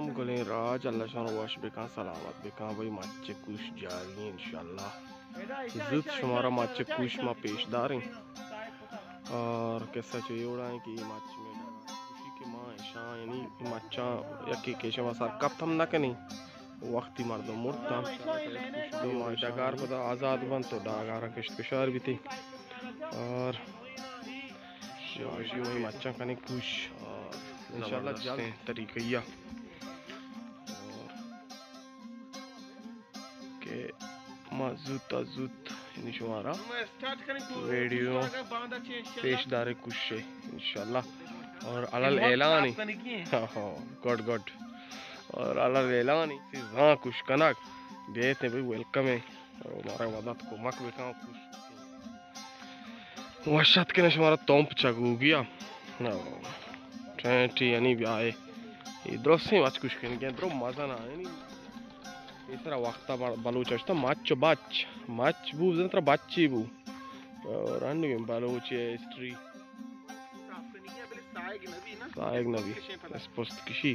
گلیں راج، اللہ شما وش بکن، سلامت بکن بھائی، مچ کوش جاری انشاءاللہ۔ زوت شمارا مچ کوش ما پیش داریں۔ اور قصہ چو اے وڑا ایں کہ اے مچ مئے ڈگار کوشی کہ ما اشاں، یعنی اے مچاں یکے کیش ما سر کپت ہم نہ کنیں، وقتی مردم مرتاں۔ دو ماہ ڈگار پدا آزاد بنت تو ڈگار کشت کشار بیتیں۔ اور شواشی وہی مچاں کنیں کوش، اور انشاءاللہ زبردستیں طریقہ یا کہ ما زوت تا زوت یعنی شمارا ویڈیو پیش دارے کوشے انشاءاللہ۔ اور علل اعلانی، ہاں، ہاں، گڈ، گڈ۔ اور علل اعلانی، سی زان کوش کنگ بیتے بھائی، ویلکم ہے۔ اور ہمارا مدد کمک بکن کوش۔ وش اتکن شمارا تمپ چگوگیا۔ ٹینٹی یعنی بیائے۔ اے درستیں مچ کوش کنگی، درو مزہ نہ یعنی۔ اے سرا وقتا بلوچ اشتا مچ و بچ۔ مچ بو بزن ترا بچی بو۔ اور انگیں بلوچ ہسٹری۔ ساہگ نبی۔ اسپست کشی۔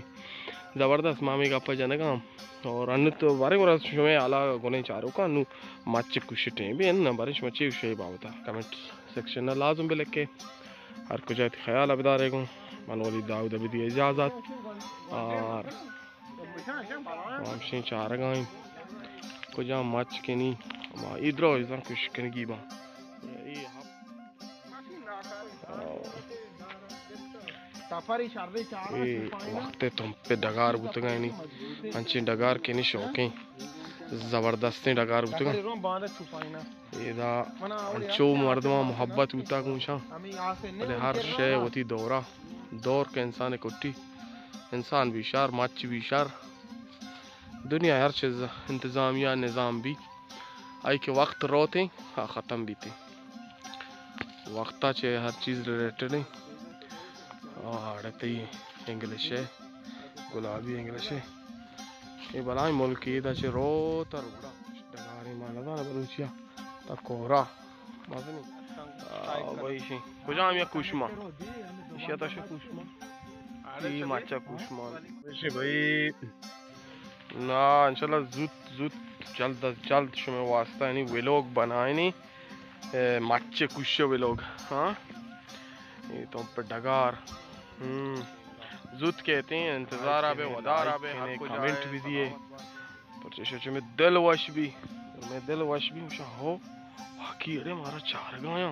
زبردست، ما ہمے گپا جنگا ہم۔ اور انو تو بارے گورا شمے حالا گنے چاروکا، انو مچ کوش ٹیم بی انو بارے شما چے شے بابتا کمنٹ سیکشن نا لازم بلکے۔ ہر کجا تی خیال بدارے گوں۔ من ولی داؤد بدی اجازت۔ اور ہمشیں چارگائیں۔ کجا مچ کنی؟ ما ادرو ازاں کوش کنگی با۔ اے وقت تمپ ڈگار بوتگا، یعنی انچیں ڈگار کہ نی شوقیں، زبردستیں ڈگار بوتگا۔ ادا انچو مردماں محبت بوتا گوشاں، بلے ہر شے وتی دورا، دور کہ انسان کٹی، انسان بیشار، مچ بیشار، دنیا ہر چیز انتظامیہ نظام بی۔ آئی کہ وقت روتیں، آ ختم بیتیں۔ وقتا چہ ہر چیز ریلیٹڈ ایں۔ آ اڑے تئی انگلش ہے، گلابی انگلش ہے۔ اے بلائیں ملک اے، ادا چہ روت ءَ روڑا ڈگاریں، ما نزاناں بلوچی ءَ تا کورا۔ مزنی۔ آ، بھائی شی۔ کجام یک کوشما؟ ایشی تا شو کوشما۔ ای مچا کوشما۔ ایشی بھائی۔ نا، انشاءاللہ زوت زوت، جلد از جلد شمے واسطہ یعنی ویلوگ بنائینی، اے، مچ کوش ویلوگ، ہاں؟ اے تو پہ ڈگار۔ ہم۔ زوت کہتے ہیں، انتظار آ بے، ودار آ بے، ہر کجا کمنٹ بھی دیے۔ پرچہ شو چہ مے دل وش بی، مے دل وش بی، گوشاں ہو، واقعی اڑے مارا چارگایاں۔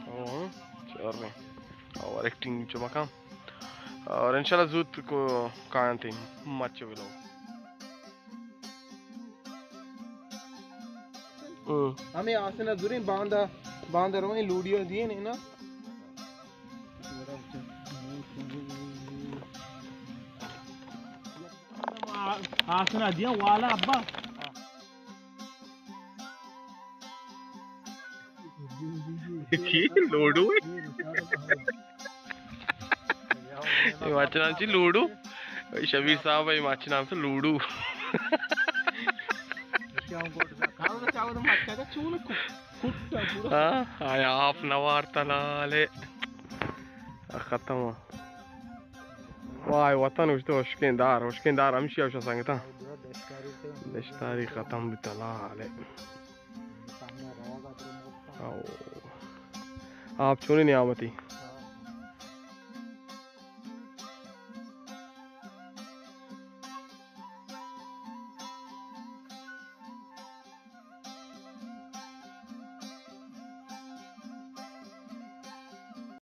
ہو، ہاں، چار رہے۔ اور ایکٹنگ چو مکان۔ اور انشاءاللہ زوت کو کایاں تھی مچ ویلوگ۔ ہم۔ ہمے آسنا زوریں باندا، باندا رویں لوڈیو دیے نے نا۔ آسنا دیا والا ابا۔ کی لوڈو ہے؟ اے مچ نام چی لوڈو؟ شبیر صاحب، اے مچ نام تو لوڈو۔ ہاں، آیا آپ نوار تلالے۔ ختم۔ وای وطن اشتو اشکیں دار، اشکیں دار ہمشی اوشا سنگتاں۔ دشتاری ختم بی تلالے۔ او۔ آپ چونی نیامتی؟